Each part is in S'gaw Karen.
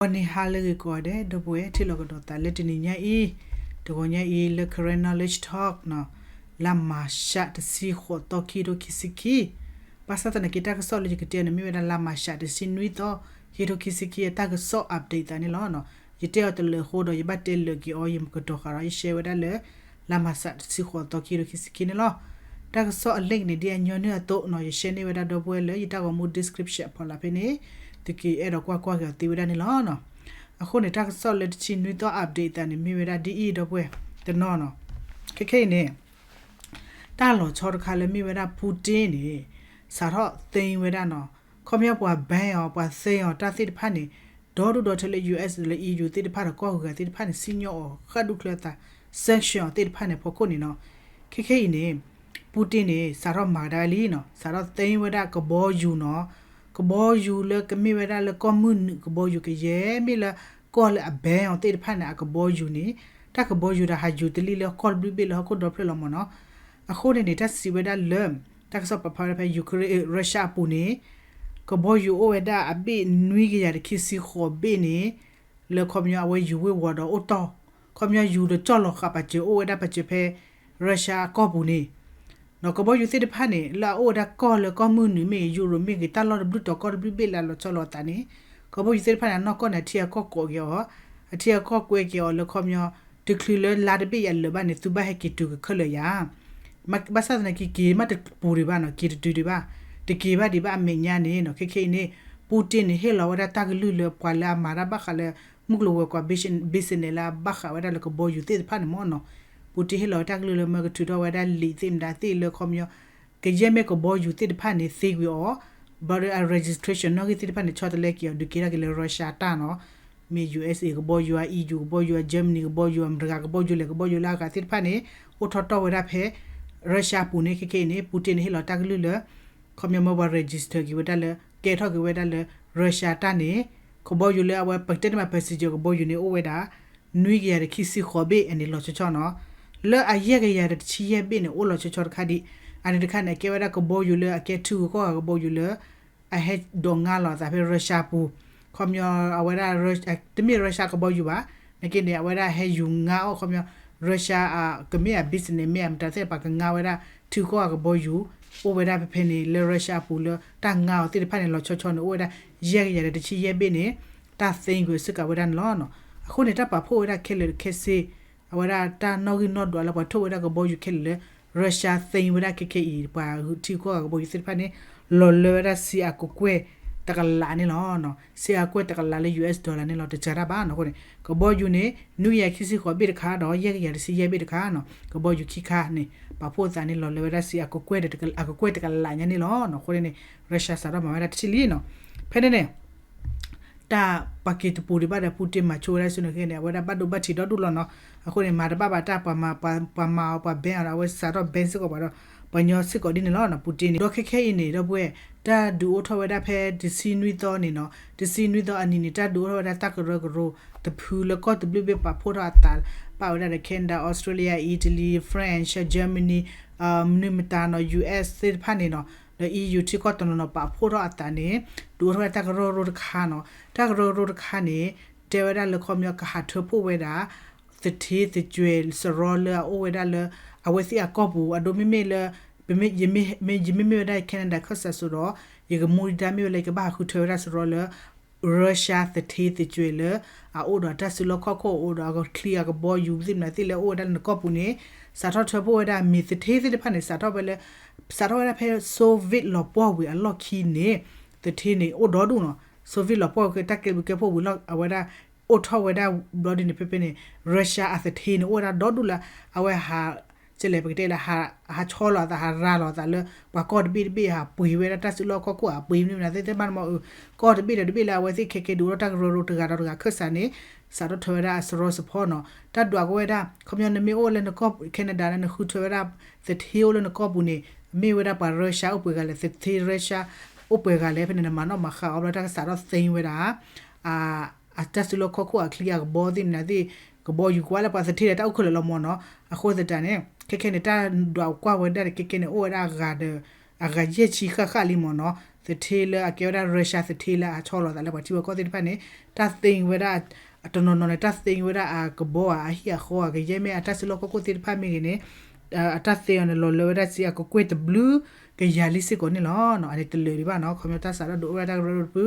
ဂီၤနံၤဟါလၢအဂ့ၤကိးဂၤဒဲး ဒီပုၢ်ဝဲၢ်ထံၣ်လိာ်ကဒီးသးလၢတနံၤညါအံၤ, တဂီၤညါအံၤလၢ Karen Knowledge Talk နီၤ, လါမၢ်ၡးတဆံဃိးသီ ခံကထိခံဆံခံ, ဘၣ်ဆၣ်သနာ်က့တၢ်ကစီၣ်လၢယကတဲန့ၣ် မ့ၢ်ဝဲဒၣ်လါမၢ်ၡးတဆံနွံသီ ခံကထိခံဆံခံ တၢ်ကစီၣ် update သးန့ၣ်လီၤ. ယတဲအီၤတလၢာ်အဃိဒီး ယဘၣ်တဲလၢာ်က့ၤအီၤ ယကတီၤဃာ်ဒီး ယ share ဝဲဒၣ်လၢ လါမၢ်ၡးတဆံဃိးသီ ခံကထိခံဆံခံန့ၣ်လီၤ. တၢ်ကစီၣ်အ link န့ၣ် ဒ်အညီနုၢ်အသိးနီၤ ယ share န့ၢ်ဝဲဒၣ်ဒီပုၢ်ဝဲၢ်လၢယတၢ်ဂီၤမူ description အဖီလာ်ဖဲန့ၣ်, သုကအဲၣ်ဒိးကွၢ်ကွၢ်က့ၤအီၤသ့ဝဲဒၣ်န့ၣ်လီၤ. အဃိန့ၣ် တၢ်ကစီၣ်လၢတဆံနွံသီ update သးန့ၣ် မ့ၢ်ဝဲဒၣ်ဒ်အံၤ ဒီပုၢ်ဝဲၢ်, တနီၤနီၤ, ခဲခဲအံၤန့ၣ် တၢ်လီၤဆီတခါလၢမ့ၢ်ဝဲဒၣ် Putin န့ၣ် စးထီၣ်သိမ်းဝဲဒၣ်နီၤ, ခီပညီပှၤ ban အီၤ ပှၤသိမ်းအီၤတၢ်သ့ၣ်တဖၣ်န့ၣ်, ဒီဒူၣ်ဒီထၢလၢ US လၢ EU သ့ၣ်တဖၣ်ဒီးကီၢ်ဂၤသ့ၣ်တဖၣ်န့ၣ် စံၣ်ညီၣ်အီၤဃၣ်ဒူၣ်ချၢအသး, sanction အီၤသ့ၣ်တဖၣ်န့ၣ် အဖီခိၣ်န့ၣ်နီၤ, ခဲခဲအံၤန့ၣ် Putin န့ၣ် စးထီၣ်မၤကဒါဝဲလံနီၤ, စးထီၣ်သိမ်းဝဲဒၣ်ကဘီယူၤနီၤ, ကဘီယူၤလၢကမ့ၢ်ဝဲဒၣ်လၢကီၢ်မုၢ်နုာ် ကဘီယူၤကယဲၢ်မ့ၢ်လၢ ကီၢ်လၢအ ban အီၤသ့ၣ်တဖၣ်န့ၣ် အကဘီယူၤန့ၣ်, တၢ်ကဘီယူၤဒီးဟးယူၤတလံၣ်လၢကီၢ်တဘျုးဘ့ၣ်လၢဟီၣ်ခိၣ်ဒီဖျၢၣ်လီၤမ့ၢ်နီၤ. အဃိန့ၣ်န့ၣ် တၢ်စံးဝဲဒၣ်လၢ တၢ်ကစီၣ်ပာ်ဖျါဝဲဒၣ်ဖဲ Ukraine, Russia အပူၤန့ၣ် ကဘီယူၤအိၣ်ဝဲဒၣ်အဘ့ၣ်နွံကယၤတဆံခံဆံဃိးဘ့ၣ်န့ၣ် လၢခီပညီအဝဲယူၤဝ့ၤဝီၤဒီးအိၣ်တီၢ်, ခီပညီယူၤဒီးကၠီၣ်လီၤဃာ်ပာ်စၢၤ အိၣ်ဝဲဒၣ်ပာ်စၢၤဖဲ Russia အကီၢ်ပူၤန့ၣ်, ဒီးကဘီယူၤသ့ၣ်တဖၣ်န့ၣ် လၢအအိၣ်ဝဲဒၣ်ကီၢ်လၢကီၢ်မုၢ်နုာ်မ့ၢ်ဂ့ၤ Europe မ့ၢ်ဂ့ၤ တၢ်လီၢ်တဘျုးတီၤကီၢ်တဘျုးဘ့ၣ်လၢအလီၤဆီလီၤအသးန့ၣ်, ကဘီယူၤသ့ၣ်တဖၣ်န့ၣ် အနီၢ်ကီၢ်န့ၣ် အထံအကီၢ်ကိးက့ၤအီၤ, အထံအကီၢ်ကွဲက့ၤအီၤလၢခီပညီ တချုးလၢလါတဘ့ၣ်အံၤအလၢာ်ဘၣ်န့ၣ် သုဘၣ်ဟဲက့ၤတုၤကခဲလၢာ်ယၤ ဘၣ်ဆၣ်သနာ်က့ က့ၤမးတပူၤဒံးဘၣ်နီၤ, က့ၤတတုၤဒံးဘၣ်, တက့ၤဘၣ်ဒံးဘၣ်အမဲာ်ညါန့ၣ်နီၤ. ခဲခဲအံၤန့ၣ် Putin န့ၣ် ဟ့ၣ်လီၤဝဲဒၣ်တၢ်ကလုၢ်လၢပှၤလၢအမၤတၢ်ဘၣ်ဃးလၢ မုၢ်ကျိၤဝဲၤကွာ် business လၢအဘၣ်ဃးဝဲဒၣ်လၢကဘီယူၤသ့ၣ်တဖၣ်န့ၣ်မ့ၢ်နီၤ, Putin ဟ့ၣ်လီၤဝဲတၢ်ကလုၢ်လၢမၢကထုးထီၣ်ဝဲဒၣ်လံာ်သ့ၣ်မတၤသ့ၣ်လၢခီပညီ ကယဲၢ်မ့ၢ်ကဘီယူၤသ့ၣ်တဖၣ်န့ၣ် သ့ကွံာ်အီၤ, ဘၣ်ဒီးအ registration နီၣ်ဂံၢ်သ့ၣ်တဖၣ်န့ၣ် ဆီတလဲက့ၤအီၤ ဒုးက့ၤထီၣ်က့ၤလၢ Russia တၢ်နီၤ, မ့ၢ် USA ကဘီယူၤဧါ, EU ကဘီယူၤဧါ, Germany ကဘီယူၤဧါ, မတၤဂၤကဘီယူၤလဲၣ် ကဘီယူၤလၢအဂၤသ့ၣ်တဖၣ်န့ၣ် အိၣ်ထီၣ်တီၢ်ဝဲဒၣ်ဖဲ Russia အပူၤန့ၣ် ခဲခဲအံၤန့ၣ် Putin န့ၣ် ဟ့ၣ်လီၤတၢ်ကလုၢ်လၢ ခီပညီမ့ၢ်ပှၤ register က့ၤဝဲဒၣ်လၢ ကဲထီၣ်က့ၤဝဲဒၣ်လၢ Russia တၢ်န့ၣ် ကဘီယူၤလၢအဝဲပကတဲန့ၣ်မး passenger ကဘီယူၤန့ၣ် အိၣ်ဝဲဒၣ် နွံကယၤတဆံခံဆံဃိးဘ့ၣ် အန့ၣ်လီၤဆီဆီနီၤ. လၢအယဲၢ်ကယၤတဆံယဲၢ်ဘ့ၣ်န့ၣ် အိၣ်လီၤဆီဆီတခါဒံး, အန့ၣ်တခါန့ၣ် အကဲဝဲဒၣ်ကဘီယူၤလၢအကဲထံဂုၤကီၢ်ဂၤကဘီယူၤလၢ အဟဲဒိးငါလီၤအသးဖဲ Russia ပူၤ, ခီပညီအဝဲဒၣ် တမ့ၢ် Russia ကဘီယူၤဘၣ်, နာ်က့န့ၣ် အဝဲဒၣ်ဟဲယူၤငါအီၤ ခီပညီ Russia ကမ့ၢ်အ business မ့ၢ်အမတၤသ့ၣ်တဖၣ်ကငါဝဲဒၣ် ထံဂုၤကီၢ်ဂၤကဘီယူၤ အိၣ်ဝဲဒၣ်ဖဲဖဲန့ၣ် လၢ Russia အပူၤလၢတၢ်ငါအီၤသ့ၣ်တဖၣ်န့ၣ် လီၤဆီဆီန့ၣ် အိၣ်ဝဲဒၣ် ယဲၢ်ကယၤဒီးတဆံယဲၢ်ဘ့ၣ်န့ၣ် တၢ်သိမ်းကွံာ်စ့ၢ်ကီးဝဲဒၣ်န့ၣ်လီၤ. အဃိန့ၣ် တၢ်ပာ်ဖှိၣ်ဝဲဒၣ်ခဲလၢာ်ခဲဆ့ အဝဲဒၣ်တၢ်နီၣ်ဂံၢ်နီၣ်ဒွးလၢပှၤထိၣ်ဝဲဒၣ်ကဘီယူၤခဲလၢာ်လၢ Russia သိမ်းဝဲဒၣ်ခဲခဲအံၤ ပှၤထံဂုၤကီၢ်ဂၤကဘီယူၤသ့ၣ်တဖၣ်န့ၣ် လီၤလၢဝဲဒၣ်စ့အကကွဲၢ်တကလးန့ၣ်လီၤ. စ့အကကွဲၢ်တကလးလၢ US dollar န့ၣ်လီၤ တစှၤတၢ်ဘၣ်နီၤ. အဃိန့ၣ် ကဘီယူၤန့ၣ် နွံကယၤခံဆံဃိးဘ့ၣ်တခါဒီး ယဲၢ်ကယၤတဆံယဲၢ်ဘ့ၣ်တခါနီၤ ကဘီယူၤခံခါန့ၣ် ပာ်ဖှိၣ်သးန့ၣ် လီၤလၢဝဲဒၣ်စ့အကကွဲၢ် အကကွဲၢ်တကလးညါန့ၣ်လီၤ. အဃိန့ၣ် Russia စးထီၣ်မၤဝဲဒၣ်တထံၣ်လံနီၤ. ဖဲန့ၣ်န့ၣ် တၢ်ပှၤက့ၤတပူၤဒံးဘၣ်ဒီး Putin မၤဆိဝဲဒၣ်ဆူန့ၣ် ခဲန့ၣ် အဝဲဒၣ်ဘၣ်ဒိဘၣ်ထံးဒီဒူၣ်လီၤနီၤ. အဃိန့ၣ် မၤတဘၣ်ဘၣ်တၢ် ပှၤမၤအီၤ ပှၤ ban အီၤဒီး အဝဲစးထီၣ် ban စ့ၢ်ကီးပှၤဒီး ပှၤညီစ့ၢ်ကီးဒ်န့ၣ်လီၤနီၤ Putin န့ၣ်. ဒီးခဲခဲအံၤန့ၣ် ဒီပုၢ်ဝဲၢ် တၢ်ဒုးအိၣ်ထီၣ်ဝဲဒၣ်ဖဲတဆံနွံသီန့ၣ်နီၤ တဆံနွံသီအနံၤန့ၣ် တၢ်ဒုးအိၣ်ထီၣ်ဝဲဒၣ်တၢ်ကရၢကရိတဖုလၢကီၢ်တဘျုးဘ့ၣ်ပာ်ဖှိၣ်ထီၣ်အသး ပာ်ဝဲဒၣ်ဒီး Canada, Australia, Italy, France, Germany မနုၤမတၤနီၤ US သ့ၣ်တဖၣ်န့ၣ်နီၤ ဒီး EU ထံကီၢ်တနီၤနီၤ ပာ်ဖှိၣ်ထီၣ်အသးန့ၣ် ဒုးအိၣ်ထီၣ်ဝဲဒၣ်တၢ်ကရၢကရိတခါနီၤ. တၢ်ကရၢကရိတခါန့ၣ် တဲဝဲဒၣ်လၢခီပညီကဟးထၢဖှိၣ်ဝဲဒၣ် သထ့သကွဲးစရီလၢအအိၣ်ဝဲဒၣ်လၢ အဝဲသ့ၣ်အကီၢ်ပူၤ အဒိမ့မ့ၢ်လၢ ယမ့မ့ၢ်ဝဲဒၣ် Canada ခၢၣ်စးစိဒီး ယကမူဒံးတၢ်မ့ၢ်ဝဲလၢ ယကဘၣ်ဟးဃုထၢဝဲဒၣ်စရီလၢ Russia သထ့သကွဲးလၢ အအိၣ်ဒီးတၢ်စုလီၢ်ခီၣ်ခိၣ် အိၣ်ဒီးအချံအကဘီယူၤသ့ၣ်မနုၤသ့ၣ်လၢအိၣ်ဝဲဒၣ်လၢနကီၢ်ပူၤန့ၣ် စးထီၣ်ထၢဖှိၣ်ဝဲဒၣ်မ့ၢ်သထ့သ့ၣ်တဖၣ်န့ၣ် စးထီၣ်ဝဲလၢ စးထီၣ်ဝဲဒၣ်ဖဲ Soviet လီၤပှီၢ်ဝံၤအလီၢ်ခံန့ၣ် သထ့န့ၣ် အိၣ်ဒီဒူၣ်နီၤ. Soviet လီၤပှီၢ်ဝံၤ တၢ်ကဲဘျုးကဲဖှိၣ်ဝံၤလီၤ အဝဲဒၣ် အိၣ်ထီၣ်ဝဲဒၣ်ဘျီဒ်န့ၣ် ဖဲဖဲန့ၣ် Russia အသထ့န့ၣ် အိၣ်ဝဲဒၣ်ဒီဒူၣ်လၢ အဝဲဟး ကလဲၣ် ပကတဲလၢ ဟးဆီလီၤအသး ဟးရၤလီၤအသးလၢ ပှၤကီၢ်တဘ့ၣ်တဘ့ၣ် ဟးပှ့ၤဝဲဒၣ်တၢ်စုလီၢ်ခီၣ်ခိၣ် ဟးပှ့ၤမနုၤမနုၤသ့ၣ်တဖၣ်န့ၣ်မ့ၢ် ကီၢ်တဘ့ၣ်ဒီးတဘ့ၣ်လၢ အဝဲသ့ၣ်ခဲကဲဒုးအိၣ်ထီၣ်တၢ်ကရၢကရိတဂၤဒီးတဂၤခၢၣ်စးန့ၣ် စးထီၣ်ထၢဝဲဒၣ်အစရီစဖီနီၤ. တၢ်ဒွးကဝဲဒၣ် ခီပညီနမ့ၢ်အိၣ်လၢနကီၢ် Canada လၢနဃုထၢဝဲဒၣ် သထ့အိၣ်လၢနကီၢ်ပူၤန့ၣ် မ့ၢ်ဝဲဒၣ်ပှၤ Russia အိၣ်ပှဲၤဂၤလဲၣ် သထ့ Russia အိၣ်ပှဲၤဂၤလဲၣ် ဖဲန့ၣ် နမၤနီၣ်မၤဃါအီၤဘျီ တၢ်ကစးထီၣ်သ့ဝဲဒၣ် အတၢ်စုလီၢ်ခီၣ်ခိၣ်အချံအကဘီသ့ၣ်မနုၤသ့ၣ် ကဘီယူၤကွၢ်လၢပှၤသထ့ဒီးတၢ်အိၣ်ခဲလၢာ်လီၤမ့ၢ်နီၤ. အဃိသတးန့ၣ် ခဲခဲန့ၣ် တၢ်ဒွးကွၢ်ဝဲဒၣ်ဒီး ခဲခဲန့ၣ် အိၣ်ဝဲဒၣ်အဂၤဒီး အဂၤယဲၢ်ဆံဃၣ်ဃၣ်လံမ့ၢ်နီၤ, သထ့လၢအကဲဝဲဒၣ် Russia သထ့လၢအဆီလီၤသးလၢပှၤထံဖိကီၢ်ဖိသ့ၣ်တဖၣ်န့ၣ် တၢ်သ့ဝဲဒၣ် တနီၤနီၤန့ၣ် တၢ်သ့ဝဲဒၣ်အကဘီဧါ အဟံၣ်အဃီဧါ ကယဲၢ်မ့ၢ်အတၢ်စုလီၢ်ခီၣ်ခိၣ်သ့ၣ်တဖၣ်မ့ၢ်ဂ့ၤန့ၣ် အတၢ်သ့အီၤန့ၣ် လီၤလၢဝဲဒၣ်စ့အကကွဲၢ်တဘျုးကယၤလံစ့ၢ်ကီးန့ၣ်လီၤ. အန့ၣ်တလၢာ်ဒံးဘၣ်နီၤ, ခီဖျိတၢ်စးထီၣ်ဒုးအိၣ်ဝဲဒၣ်တၢ်ကရၢကရိတဖု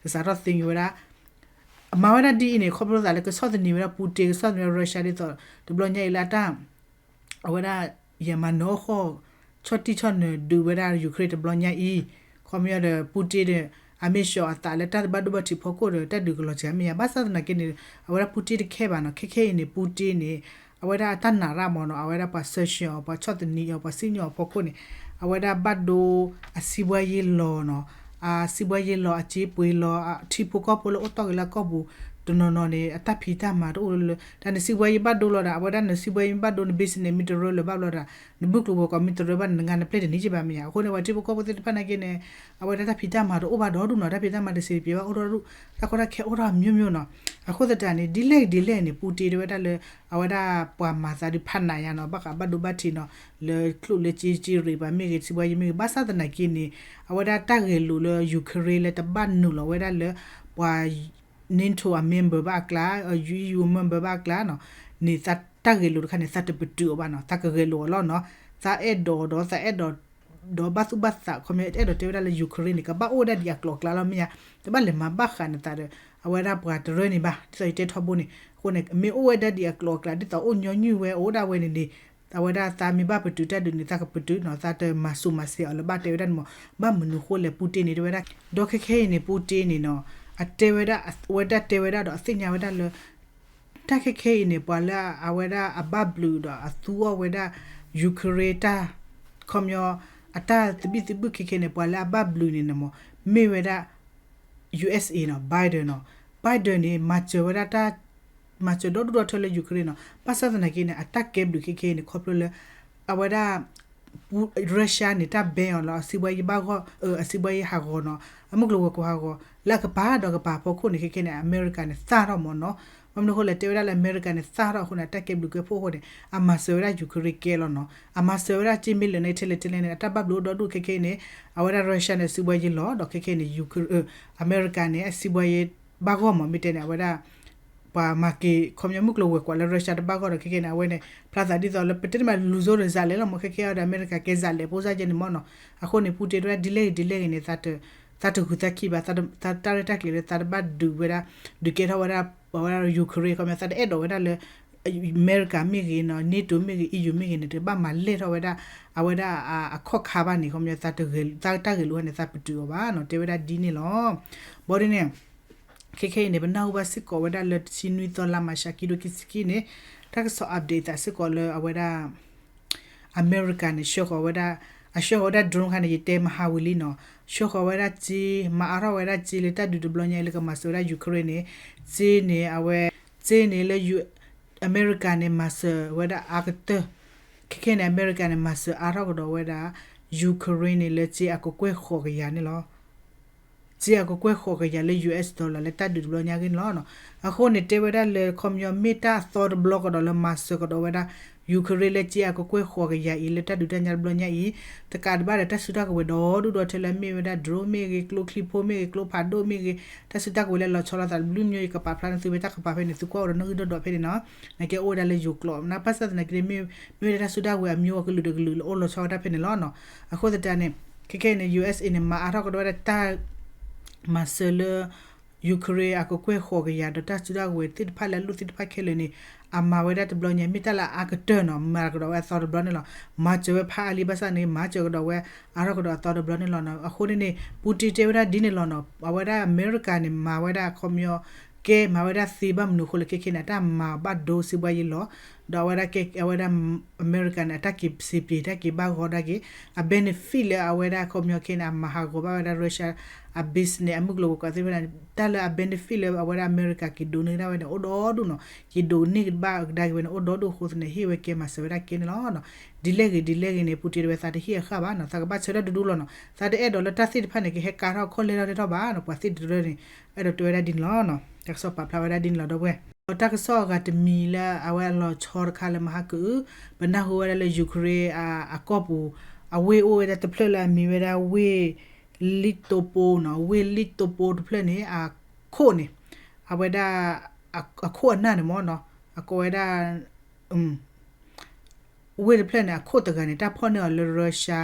ကစးထီၣ်သ့ဝဲဒၣ် အမၤဝဲဒၣ်ဒ်အံၤန့ၣ် ခီဖျိသးလၢကဆီၣ်သနံးဝဲဒၣ် Putin ကဆီၣ်သနံးဝဲ Russia ဒ်သိး တဘျီညါအံၤလၢအတၢ် အဝဲဒၣ် ယမၤနၢၤအီၣ်ဃီၣ် ဆီၣ်တံၢ်ဆီၣ်နၢၤဒုးဝဲဒၣ် Ukraine တဘျီညါအံၤ, ခီပညီဒီး Putin ဒီး အမ့ၢ်စှီၤအသးလၢတၢ်တဘၣ်ဒိဘၣ်ထံးဖီခိၣ်ဒီး တၢ်ဒုးကလီၤစှၤမ့ၢ်ယါ, ဘၣ်ဆၣ်သနာ်က့န့ၣ် အဝဲဒၣ် Putin တခဲဘၣ်နီၤ, ခဲခဲအံၤန့ၣ် Putin န့ၣ် အဝဲဒၣ်အတၢ်နာ်ရၣ်မ့ၢ်နီၤ, အဝဲဒၣ်ပှၤ sanction အီၤ ပှၤဆီၣ်သနံးအီၤ ပှၤစံၣ်ညီၣ်အီၤဖီခိၣ်န့ၣ် အဝဲဒၣ်ဘၣ်ဒိအစံးဘှါယ့လီၤနီၤ, အစံးဘှါယ့လီၤ အစ့ပှ့ၤလီၤ ထံဖိကီၢ်ဖိလၢအိၣ်တီၢ်က့ၤလၢအကီၢ်ပူၤ တနီၤနီၤန့ၣ် အတၢ်ဖံးတၢ်မၤတအိၣ်လၢ တၢ်နစံးဘှါယ့ဘၣ်ဒိလီၤဒီး အဝဲဒၣ်နစံးဘှါယ့မ့ၢ်ဘၣ်ဒိ န business မ့ၢ်တရၢလၢၤဘၣ်ဘျီဒီး နဘုၣ်ကျိၤဝဲၤကွာ်မ့ၢ်တရၢဘၣ် နနဂါနပျဲၢ်တန့ၢ်က့ဘၣ်မ့ၢ်ယါ, အဃိန့ၣ် ပှၤထံဖိကီၢ်ဖိသ့ၣ်တဖၣ်နာ်က့န့ၣ် အဝဲဒၣ်တၢ်ဖံးတၢ်မၤတအိၣ်ဘၣ်ဒီဒူၣ်နီၤ, တၢ်ဖံးတၢ်မၤတစံးတပျဲၤဘၣ်အိၣ်ဒီဒူၣ်, တၢ်ကီတၢ်ခဲအိၣ်ထီၣ်အမျိုးမျိုးနီၤ, အဃိသတးန့ၣ် ဒ်လဲၣ်ဂ့ၤဒ်လဲၣ်န့ၣ် Putin တဲဝဲဒၣ်လၢ အဝဲဒၣ်ပှၤမၤသးဒုးဖးနးယါနီၤ, ဘၣ်ဃးဘၣ်ဒိဘၣ်ထံးနီၤ, လၢကျိၣ်လၢစ့စ့ရံးပှၤမ့ၢ်ဂ့ၤ စံးဘှါယ့မ့ၢ်ဂ့ၤ, ဘၣ်ဆၣ်သနာ်က့န့ၣ် အဝဲဒၣ်တၢ်ဂဲၤလိာ်လၢ Ukraine လၢတဘၣ်နုာ်လီၤဝဲဒၣ်လၢ ပှၤ NATO အ member ဘၣ်အကျါ, EU member ဘၣ်အကျါနီၤ, န့ၣ်တၢ်ဂဲၤလိာ်တခါန့ၣ် သးတပတုာ်အီၤဘၣ်နီၤ, သးကဂဲၤလိာ်အီၤလီၤနီၤ, သးအဲၣ်ဒိးဒီး သးအဲၣ်ဒိး ဒီးဘၣ်သူၣ်ဘၣ်သး ခီပညီအဲၣ်ဒိးတဲဝဲဒၣ်လၢ Ukraine န့ၣ် ကဘၣ်အိၣ်ဝဲဒၣ်ဒ်အကျိၤအကျဲလီၤမ့ၢ်ယါ, တဘၣ်လဲၤမၤဘၣ်ဃးန့ၣ်သးဒီး အဝဲဒၣ်ပှၤတရၢန့ၣ်ဘၣ်, ဒ်သိးယတဲထီဘိန့ၣ်, အဃိန့ၣ် မ့ၢ်အိၣ်ဝဲဒၣ်ဒ်အကျိၤအကျဲ ဒ်သိးအိၣ်ညီနုၢ်ဝဲအိၣ်ဒၣ်ဝဲန့ၣ်န့ၣ်, အဝဲဒၣ်သးမ့ၢ်ဘၣ်ပတုာ်တၢ်ဒုးန့ၣ် သးကပတုာ်နီၤ, သးတမၤစူၣ်မၤစဲးအီၤလၢၤဘၣ် တဲဝဲဒၣ်န့ၣ်မ့ၢ်, ဘၣ်မနုၤဃိလဲၣ် Putin န့ၣ် တဲဝဲဒၣ်, ဒီးခဲခဲအံၤန့ၣ် Putin န့ၣ်နီၤ, အတဲဝဲဒၣ် အဝဲဒၣ်တဲဝဲဒၣ်ဒီးအသ့ၣ်ညါဝဲဒၣ်လၢ တၢ်ခဲခဲအံၤန့ၣ် ပှၤလၢအဝဲဒၣ်အဘၣ်ဘျုးဒီးအသူအီၣ်ဝဲဒၣ် Ukraine တၢ် ခီပညီ အတၢ်သဘံၣ်သဘုၣ်ခဲခဲန့ၣ် ပှၤလၢအဘၣ်ဘျုးန့ၣ်န့ၣ်မ့ၢ် မ့ၢ်ဝဲဒၣ် USA နီၤ, Biden နီၤ, Biden န့ၣ် မၤစၢၤဝဲဒၣ်တၢ် မၤစၢၤဒီဒူၣ်ဒီထၢလၢ Ukraine နီၤ, ဘၣ်ဆၣ်သနာ်က့န့ၣ် အတၢ်ကဲဘျုးခဲခဲအံၤန့ၣ် ခီဖျိလၢ အဝဲဒၣ် Russia န့ၣ် တၢ် ban အီၤလၢအစံးဘှါယ့ဘၣ်ဂီၢ် အစံးဘှါယ့ဟးဂီၤနီၤ, အမုၢ်ကျိၤဝဲၤကွာ်ဟးဂီၤ လၢအကပၤဒီးကပၤအဖီခိၣ်န့ၣ် ခဲခဲန့ၣ် အမဲရကၤန့ၣ် သၣ်ထီၣ်မ့ၢ်နီၤ, ဘၣ်မနုၤအဃိလဲၣ် တဲဝဲဒၣ်လၢအမဲရကၤန့ၣ် သၣ်ထီၣ်အဃိန့ၣ် အတၢ်ကဲဘျုးကဲဖှိၣ်အဃိန့ၣ် အမၤစၢၤဝဲဒၣ် Ukraine ကဲလီၤနီၤ, အမၤစၢၤဝဲဒၣ်ကၠ့မ့ၢ်လၢာ်န့ၣ် ထဲလဲၣ်ထဲလဲၣ်န့ၣ် အတၢ်ဘၣ်ဘျုးအိၣ်ဒီဒူၣ်ခဲခဲအံၤန့ၣ် အဝဲဒၣ် Russia န့ၣ် အစံးဘှါယ့လီၤ ဒီးခဲခဲအံၤန့ၣ် အမဲရကၤန့ၣ် အစံးဘှါယ့ဘၣ်ဂီၢ်မ့ၢ် မ့ၢ်တဲန့ၣ် အဝဲဒၣ် ပှၤမၤက့ၤ ခီပညီမုၢ်ကျိၤဝဲၤကွာ်လၢ Russia တဘၣ်ဂီၢ်ဒီး ခဲခဲန့ၣ် အဝဲန့ၣ် ဖျါသးဒ်သိးလၢ ပတဲတမးလူၤစိဒီး စးလဲၤလီၤမ့ၢ် ခဲခဲအံၤဒီး အမဲရကၤကဲစးလဲၤ ဖိစၢ်ယဲန့ၣ်မ့ၢ်နီၤ, အဃိန့ၣ် Putin တဲဝဲဒၣ်ဒ်လဲၣ်ဂ့ၤဒ်လဲၣ်ဂ့ၤန့ၣ် သးတဂုာ်သးခံဘၣ်, သးတၢ်ရဲၣ်တၢ်ကျဲၤလၢသးတဘၣ်ဒုးဝဲဒၣ် ဒုးကဲထီၣ်ဝဲဒၣ် ပှၤဝဲဒၣ် Ukraine ခီပညီ သးတအဲၣ်ဒိးဝဲဒၣ်လၢ အမဲရကၤမ့ၢ်ဂ့ၤနီၤ NATO မ့ၢ်ဂ့ၤ EU မ့ၢ်ဂ့ၤန့ၣ် တဘၣ်မၤလဲၢ်ထီၣ်ဝဲဒၣ် အဝဲဒၣ်အခီၣ်ခါဘၣ်န့ၣ် ခီပညီ သးတၢ်ဂဲၤလိာ်ဟဲန့ၣ် သးပတုာ်အီၤဘၣ်နီၤ တဲဝဲဒၣ်ဒ်န့ၣ်လီၤ. ဘၣ်ဒ်န့ၣ် ခဲခဲအံၤန့ၣ် ပနၢ်ဟူဘၣ်စ့ၢ်ကီးဝဲဒၣ်လၢတဆံနွံသီလါမၤရှးခံဒိၣ်ခံဆံခံန့ၣ် တၢ်ကစီၣ် update သးစ့ၢ်ကီးလၢအဝဲဒၣ် အမဲရကၤန့ၣ် ဆှၢဃီၤဝဲဒၣ် အဆှၢဃီၤဝဲဒၣ် drone ခါန့ၣ် ယတဲမဟါဝံၤလံနီၤ, ဆှၢဃီၤဝဲဒၣ်စ့ မၤအါထီၣ်ဝဲဒၣ်စ့လၢတၢ်ဒုးတဘျီညါအံၤ လၢကမၤစၢၤဝဲဒၣ် Ukraine န့ၣ် စ့န့ၣ် အဝဲ စ့န့ၣ်လၢ အမဲရကၤန့ၣ် မၤစၢၤဝဲဒၣ်အါကတၢၢ်, ခဲခဲန့ၣ် အမဲရကၤန့ၣ် မၤစၢၤအါထီၣ်ကဒီးဝဲဒၣ် Ukraine န့ၣ် လၢစ့အကကွဲၢ်ဃိးကယၤန့ၣ်လီၤ. စ့အကကွဲၢ်ဃိးကယၤလၢ US dollar လၢတၢ်ဒုးတဘျီညါအံၤန့ၣ်လီၤ. အဃိန့ၣ် တဲဝဲဒၣ်လၢခီပညီမ့ၢ်တၢ်အသီတဘျီကဒီးလၢမၤစၢၤကဒီးဝဲဒၣ် Ukraine လၢစ့အကကွဲၢ်ဃိးကယၤအံၤ လၢတၢ်ဒုးတၢ်ညါတဘျီညါအံၤ တကးဒံးဘၣ်ဒီး တၢ်စုတၢ်ကဝဲၤဒီဒူၣ်ဒီထၢလၢအမ့ၢ်ဝဲဒၣ် drone မ့ၢ်ဂ့ၤ ကျိချံဖိမ့ၢ်ဂ့ၤ ကျိဖးဒိၣ်မ့ၢ်ဂ့ၤ တၢ်စုတၢ်ကဝဲၤလၢလီၤဆီလိာ်သးတဘျုးမ့ၢ်ဂ့ၤ ယကပာ်ဖျါန့ၢ်သုဝဲတၢ်ကပၤဖဲန့ၣ် သုကွၢ်အိၣ်ဒီးနီၣ်ဂံၢ်ဒီဒူၣ်ဖဲန့ၣ်နီၤ, နကဲအိၣ်ဝဲဒၣ်လၢယိၤကျိာ် နဘၣ်ဆၣ်သနာ်က့န့ၣ် မ့ၢ်ဝဲဒၣ်တၢ်စုတၢ်ကဝဲၤအမျိုးအကလုာ်တကလုာ်လၢအိၣ်လီၤဆီဝဲဒၣ်ဖဲန့ၣ်လီၤနီၤ. အဃိသတးန့ၣ် ခဲခဲအံၤန့ၣ် USA န့ၣ် မၤအါထီၣ်ကဒီးဝဲဒၣ်တၢ် မၤစၢၤလၢ Ukraine အကကွဲၢ်ဃိးကယၤ ဒီးတၢ်စုတၢ်ကဝဲၤသ့ၣ်တဖၣ်လၢအလိၣ်သ့ၣ်တဖၣ်ခဲလၢာ်န့ၣ် အမၤဝဲဒၣ်တဘျီညါ မ့ၢ်တၢ်လၢအအါကတၢၢ်နီၤ မၤကဒီးဝဲအသီတဘျီန့ၣ်လီၤ. မၤစၢၤဝဲဖးအါလံ ဘၣ်ဆၣ်န့ၣ် မၤစၢၤကဒီးဝဲ အါထီၣ်ကဒီးအသီတဘျီန့ၣ်လီၤနီၤ. အဃိန့ၣ်န့ၣ် Putin တဲဝဲဒၣ်ဒ်န့ၣ်လီၤနီၤ. အဝဲဒၣ်အမဲရကၤန့ၣ် မၤဝဲဒၣ်ခီပညီ ကဲမၤဝဲဒၣ်သ့ဘၣ်မနုၤအဃိလဲၣ် ခဲခဲန့ၣ် အတၢ်မၤဘၣ်ဒိစ့ဘှါယ့လီၤ. ဒီးအဝဲဒၣ်ကဲ အဝဲဒၣ် အမဲရကၤန့ၣ် အတၢ်က့ၤစံးပျ့ၤ တၢ်က့ၤဘၣ်ဂီၢ်ဒၣ်က့ၤ အ benefit လၢအဝဲဒၣ်ခီပညီခဲန့ၣ် အမၤဟးဂီၤဘၣ်ဝဲဒၣ် Russia အ business အမုၢ်ကျိၤဝဲၤကွာ်သ့ၣ်တဖၣ်န့ၣ် တၢ်လၢအ benefit လၢအဝဲဒၣ်အမဲရကၤက့ၤဒိးန့ၢ်ဒၣ်ဝဲန့ၣ် အိၣ်ဒီဒူၣ်နီၤ. က့ၤဒိးန့ၢ်ဘၣ်ကဒါက့ၤဝဲန့ၣ် အိၣ်ဒီဒူၣ်အဃိသတးန့ၣ် ဟ့ၣ်ဝဲကဲမၤစၢၤဝဲဒၣ်ကဲန့ၣ်လီၤ. ဒ်လဲၣ်ဂ့ၤဒ်လဲၣ်ဂ့ၤန့ၣ် Putin တဲဝဲသးတဟ့ၣ်အဃၣ်ဘၣ်နီၤ. သးကဘၣ်ဆၢထၢၣ်ဒူဒူလီၤနီၤ. သးတအဲၣ်ဒိးလၢတၢ်သ့ၣ်တဖၣ်န့ၣ် ကဟဲကါထီၣ်ခီၣ်လဲထီၣ်လဲထီၣ်ဘၣ်နီၤ. ပှၤသ့ၣ်တရၢန့ၣ် အဲၣ်ဒိးတဲဝဲဒၣ်ဒ်န့ၣ်လီၤနီၤ. တၢ်ကစီၣ်ပာ်ဖျါဝဲဒၣ်ဒ်န့ၣ်လီၤ ဒီပုၢ်ဝဲၢ်. ဒီးတၢ်ကစီၣ်အဂၤတမံၤလၢအဝဲအလီၤဆီတခါလၢမဟါကအု ပနၢ်ဟူဝဲဒၣ်လၢ Ukraine အကီၢ်ပူၤ အဝ့ၢ်အိၣ်ဝဲဒၣ်တဖျၢၣ်လၢအမံၤဝဲဒၣ်ဝ့ၢ် လံၣ်တိပိနီၤ, ဝ့ၢ်လံၣ်တိပိတဖျၢၣ်န့ၣ် အခိၣ်န့ၣ် အဝဲဒၣ် အခိၣ်အနၢ်န့ၣ်မ့ၢ်နီၤ, အကိးဝဲဒၣ် ဝ့ၢ်တဖျၢၣ်န့ၣ် အခိၣ်တဂၤန့ၣ် တၢ်ဖီၣ်န့ၢ်အီၤလၢ Russia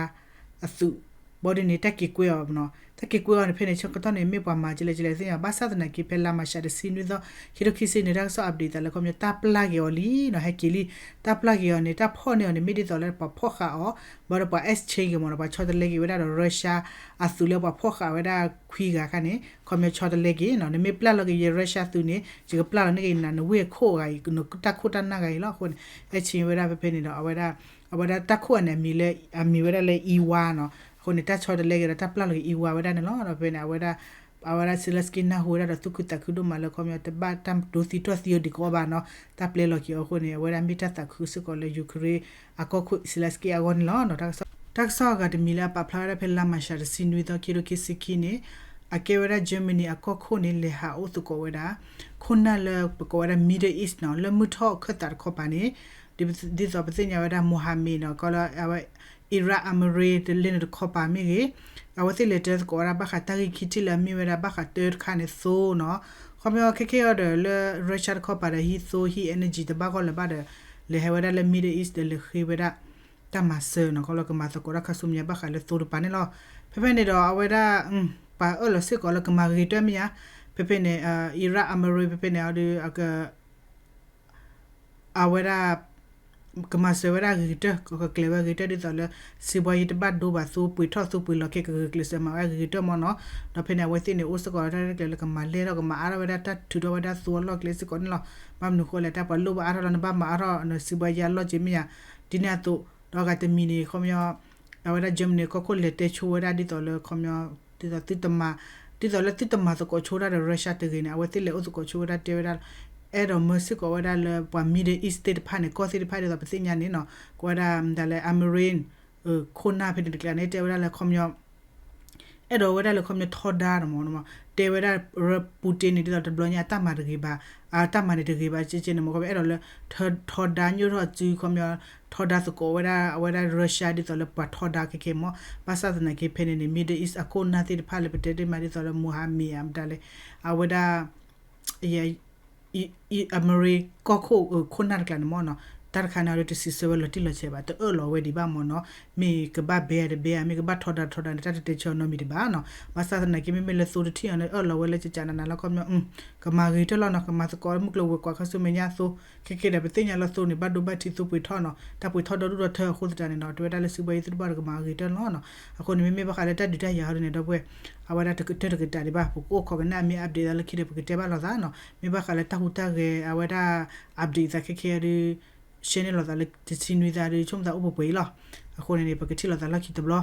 အသုး, ဘီဒ်န့ၣ် တၢ်က့ၤကွဲအီၤနီၤ, တၢ်က့ၤကွဲအီၤန့ၣ် ဖဲန့ၣ်ဆၢကတီၢ်န့ၣ် မ့ၢ်ပှၤမၤကလဲၣ်ကလဲၣ်သ့ၣ်ညါ, ဘၣ်ဆၣ်သနာ်က့ ဖဲလါမၤရှးတဆံနွံသီ ခံထိခံဆံန့ၣ် တၢ်ကစီၣ် update သးလၢခီပညီ တၢ်ပျၢ်က့ၤအီၤလံနီၤ, ဟဲက့ၤလံ, တၢ်ပျၢ်က့ၤအီၤန့ၣ် တၢ်ဖီၣ်န့ၢ်အီၤန့ၣ် မ့ၢ်ဒ်သိးလၢပှၤဖီၣ်ဃာ်အီၤ, ဘၣ်ဒီးပှၤ exchange က့ၤမ့ၢ်နီၤ, ပှၤဆီတလဲက့ၤဝဲဒၣ်ဒီး Russia အသုးလၢပှၤဖီၣ်ဃာ်ဝဲဒၣ်ခွံဂၤခါန့ၣ် ခီပညီဆီတလဲက့ၤနီၤ, နမ့ၢ်ပျၢ်လီၤက့ၤယ Russia သုးန့ၣ် ယကပျၢ်လီၤန့ၢ်က့ၤနၤ နဝ့ၢ်အခိၣ်အဂၤအံၤ နတၢ်ခိၣ်တၢ်နၢ်ဂၤအံၤလီၤ. အဃိန့ၣ် exchange ဝဲဒၣ်ဖဲဖဲန့ၣ်ဒီး အဝဲဒၣ် အဝဲဒၣ်တၢ်ခိၣ်အန့ၣ် အမံၤလၢ အမံၤဝဲဒၣ်လၢ Ivan နီၤ, အဃိန့ၣ် တၢ်ဆီတလဲက့ၤဒီး တၢ်ပျၢ်လီၤက့ၤ Ivan ဝဲဒၣ်န့ၣ်လီၤ. ဒီးဖဲန့ၣ် အဝဲဒၣ် အဝဲဒၣ် Zelensky နၢ်ဟူဝဲဒၣ်ဒီး သူၣ်ခုသးခုဒိၣ်မးလၢခီပညီ တဘၣ်တၢ်ဒိသံတီၢ်သံအီၤဒံးကီးဘၣ်နီၤ, တၢ်ပျဲလီၤက့ၤအီၤအဃိန့ၣ် အဝဲဒၣ်မ့ၢ်တၢ်သးခုစ့ၢ်ကီးလၢ Ukraine အကီၢ်ခိၣ် Zelensky အဂီၢ်န့ၣ်လီၤ. တၢ်ကစီၣ်အဂၤတမံၤလၢအပာ်ဖျါဝဲဒၣ်ဖဲလါမၤရှးတဆံနွံသီ ခံထိခံဆံခံန့ၣ် အကဲဝဲဒၣ် Germany အကီၢ်ခိၣ်န့ၣ် လဲၤဟးအိၣ်သကိးဝဲဒၣ် ခိၣ်နၢ်လၢပကိးဝဲဒၣ် Middle East နီၤ, လၢမုၢ်ထီၣ်ခၢၣ်သးတခီပၤန့ၣ် ဒ်သိးပသ့ၣ်ညါဝဲဒၣ် Mohammed နီၤ, ကီလၢအဝဲ Iran Emirates တလ့န့ၣ်တခီပၤမ့ၢ်ဂ့ၤ, အဝဲသ့ၣ်လဲၤတဲသကိးဝဲဒၣ်ဘၣ်ဃးတၢ်ဂ့ၢ်ခံထံၣ်လၢအမ့ၢ်ဝဲဒၣ်ဘၣ်ဃးတၢတခါန့ၣ်သိနီၤ, ခီပညီခဲခဲအံၤဒီးလၢ Russia တခီပၤဒီးဟံးသိဟံး energy တဘၣ်ဂီၢ်လၢၤဘၣ်ဒီး လဲၤဟဲဝဲဒၣ်လၢ Middle East ဒီးလဲၤဃ့ဝဲဒၣ် တၢ်မၤစၢၤနီၤ, ကီလၢကမၤသကိးတၢ်ခါဆူမဲာ်ညါဘၣ်ဃးလၢသိတပၤန့ၣ်လီၤ. ဖဲဖဲန့ၣ်ဒီးအဝဲဒၣ် ပှၤအၢၣ်လီၤစ့ၢ်ကီးလၢကမၤဂ့ၤတၢ်မ့ၢ်ညါ, ဖဲဖဲန့ၣ် Iran Emirates ဖဲဖဲန့ၣ်အဒုး အဝဲဒၣ် ကမၤစၢၤဝဲဒၣ်ဂ့ၤကတၢၢ်, ကကျဲၤဝဲဂ့ၤကတၢၢ်ဒ်သိးလၢ စံးဘှါယံၤတဘၣ်ဒိဘၣ်သိပှ့ၤထီၣ်သိပှ့ၤလီၤခဲ ကဂုာ်ကျဲးစၢးမၤဝဲဂ့ၤကတၢၢ်မ့ၢ်နီၤ. ဒီးဖဲန့ၣ် အဝဲသ့ၣ်န့ၣ် အိၣ်စ့ၢ်ကီးတၢ်ရဲၣ်တၢ်ကျဲၤလၢကမၤလဲၢ်ထီၣ်ကမၤအါထီၣ်ဝဲဒၣ်တၢ်ထုးထီၣ်ဝဲဒၣ်သိအလီၢ်ကျဲစ့ၢ်ကီးန့ၣ်လီၤ. ဘၣ်မနုၤဃိလဲၣ် တၢ်ပှၤလိၣ်ဘၣ်အါထီၣ်လီၤ နဘၣ်မၤအါထီၣ်နစံးဘှါယံၤအလီၢ်က့မ့ၢ်ယါ ဒ်န့ၣ်အသိး, ဒီးအဂၤတမံၤန့ၣ် ခီပညီ အဝဲဒၣ် Germany ကီၢ်ခိၣ်လဲၤတဲဆိဝဲဒၣ်ဒ်သိးလၢခီပညီ ဒ်သိးသုတမၤ ဒ်သိးလၢသုတမၤသကိးဆိဒၣ်ဒီး Russia တဂ့ၤန့ၣ် အဝဲသ့ၣ်လဲၤအိၣ်သကိးဆိဝဲဒၣ်တဲဝဲဒၣ် အဲၣ်ဒိးမၢစ့ၢ်ကီးဝဲဒၣ်လၢပှၤ Middle East သ့ၣ်တဖၣ်န့ၣ် ကီၢ်သ့ၣ်တဖၣ်ဒ်သိးပသ့ၣ်ညါန့ၣ်နီၤ ကဝဲဒၣ်မတၤလဲၣ် Emirates ခိၣ်နၢ်ဖဲန့ၣ်တကျါန့ၣ် တဲဝဲဒၣ်လၢခီပညီ အဲၣ်ဒိးဝဲဒၣ်လၢခီပညီထီဒါတမ့ၢ်နီၤ, တဲဝဲဒၣ် Putin န့ၣ် ဒ်သိးတဘျီညါအတၢ်မၤတဂ့ၤဘၣ်, အတၢ်မၤန့ၣ်တဂ့ၤဘၣ် ကဲကဲန့ၣ် မ့ၢ်ခီပညီအဲၣ်ဒိးလၢ ထီဒါညိၣ်ထီၣ်စုခီပညီ ထီဒါသကိးဝဲဒၣ် အဝဲဒၣ် Russia ဒ်သိးလၢပှၤထီဒါခဲခဲမ့ၢ်, ဘၣ်ဆၣ်သနာ်က့ဖဲန့ၣ်န့ၣ် Middle East အခိၣ်နၢ်သ့ၣ်တဖၣ်လၢပတဲတ့ၢ်မးဒ်သိးလၢ Mohammed အမတၤလဲၣ် အဝဲဒၣ် Emirates ကီၢ်ခိၣ်ခိၣ်နၢ်တကျါန့ၣ်မ့ၢ်နီၤ, တၢ်တခါန့ၣ်ဒီးတစံးဆၢဝဲလီၤတံၢ်လီၤဆဲးဘၣ် တအၢၣ်လီၤဝဲဒံးဘၣ်မ့ၢ်နီၤ, မ့ၢ်ကဘၣ်ဘဲဧါတဘဲဧါ မ့ၢ်ကဘၣ်ထီဒါတထီဒါန့ၣ် တၢ်တတဲဆၢအီၤနီတမံၤဒံးဘၣ်နီၤ, ဘၣ်ဆၣ်သနာ်က့မ့မ့ၢ်လၢသိတထံၣ်အီၤန့ၣ် အၢၣ်လီၤဝဲလၢကကနနၤလၢခီပညီ ကမၤဂ့ၤတၢၢ်လီၤနီၤ, ကမၤသကိးမုၢ်ကျိၤဝဲၤကွာ်ခါဆူမဲာ်ညါသိ, ခဲကဲဒီးပသ့ၣ်ညါလၢသိန့ၣ် ဘၣ်ဒိဘၣ်ထံးသိပှ့ၤထီၣ်နီၤ, တၢ်ပှ့ၤထီၣ်ဒီဒူၣ်ဒီထၢအဃိသတးန့ၣ်နီၤ, တဲဝဲဒၣ်လၢစံးဘှါယံၤသုတဘၣ်ဒီးကမၤဂ့ၤတၢၢ်လီၤနီၤ, အဃိန့ၣ် မ့မ့ၢ်ဘၣ်ဃးလၢတၢ်ဒုးတၢ်ယၤဟီဒ်န့ၣ် ဒီပုၢ်ဝဲၢ် အဝဲဒၣ်တကတၢၢ်တကတၢၢ်ဒံးဘၣ် ပကအိၣ်ခိးကနၣ်မ့ၢ် update သးလၢခံဒီး ပကတဲဘၣ်လိာ်သးနီၤ, မ့ၢ်ဘၣ်ဃးလၢတၢ်ဟူးတၢ်ဂဲၤ အဝဲဒၣ် update သးခဲခဲအံၤဒီး share န့ၢ်လိာ်သးလၢတဆံနွံသီဒီး ဆိကမိၣ်သးအိၣ်ပှဲၤပှဲၤအံၤလီၤ, အဃိန့ၣ်န့ၣ် ပကထံၣ်လိာ်သးလီၢ်ခံတဘျီ